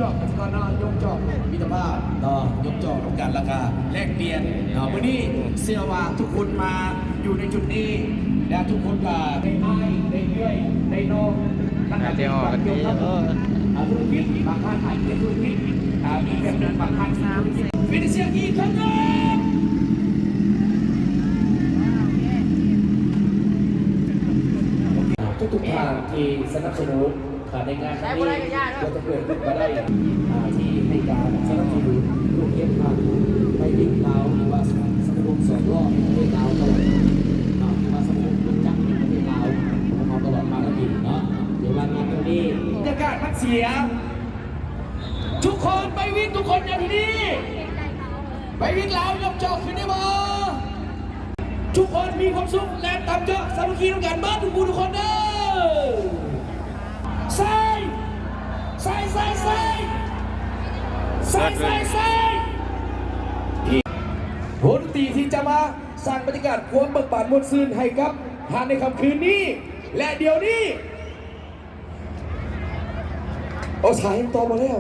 ຈອກກັນກ່ອນເນາະ ຍົກຈອກມິດຕະພາບເນາະ ຍົກຈອກນຳກັນ ແລ້ວກະແລກປ່ຽນເນາະ. ມື້ນີ້ເຊື່ອວ່າທຸກຄົນມາຢູ່ໃນຈຸດນີ້ ແລະ ທຸກຄົນກະໄດ້ອ້າຍ ໄດ້ເອື້ອຍ ໄດ້ນ້ອງ ນັກການເມືອງກ່ຽວກັບ ເອີ ອາ ທຸລະກິດ ບາງທ່ານອາດຈະເປັນທຸລະກິດ ອາ ມີແບບໜຶ່ງ ບາງທ່ານເປັນທຸລະກິດ ເປັນສຽງອີກຄັ້ງໜຶ່ງ. ທຸກໆທ່ານທີ່ສະໜັບສະໜູນ ອ່າ ໃນງານຄັ້ງນີ້ກໍຈະເກີດຂຶ້ນມາໄດ້ ອ່າ ທີ່ໃຫ້ການສະໜັບສະໜູນໂຮງຮຽນຜ່ານໄປເລກລາວ ຫຼືວ່າສະມາຄົມສອງລໍ້ໃນປະເທດລາວຕະຫຼອດ ອ່າ ຫຼືວ່າສະມາຄົມລົດຈັກໃນປະເທດລາວຂອງເຮົາຕະຫຼອດມານັ້ນເອງເນາະ. ຖືວ່າງານຄັ້ງນີ້ ບັນຍາກາດມັນເສຍ ທຸກຄົນໄປວິນ ທຸກຄົນຢູ່ທີ່ນີ້ ໄປວິນລາວ ຍົກຈອກຂຶ້ນໄດ້ບໍ່? ທຸກຄົນມີຄວາມສຸກ ແລະ ຕຳຈອກສາມັກຄີນຳກັນເບິດທຸກຜູ້ທຸກຄົນເດີ. ໃສ່ ໃສ່ ໃສ່ ໃສ່ ໃສ່ ໃສ່ ໃສ່ ວົງດົນຕີທີ່ຈະມາສ້າງບັນຍາກາດຄວາມເບີກບານມ່ວນຊື່ນໃຫ້ກັບທ່ານໃນຄ່ຳຄືນນີ້ ແລະ ດຽວນີ້ ໂອ້ ສາຍຍັງຕໍ່ບໍ່ແລ້ວ.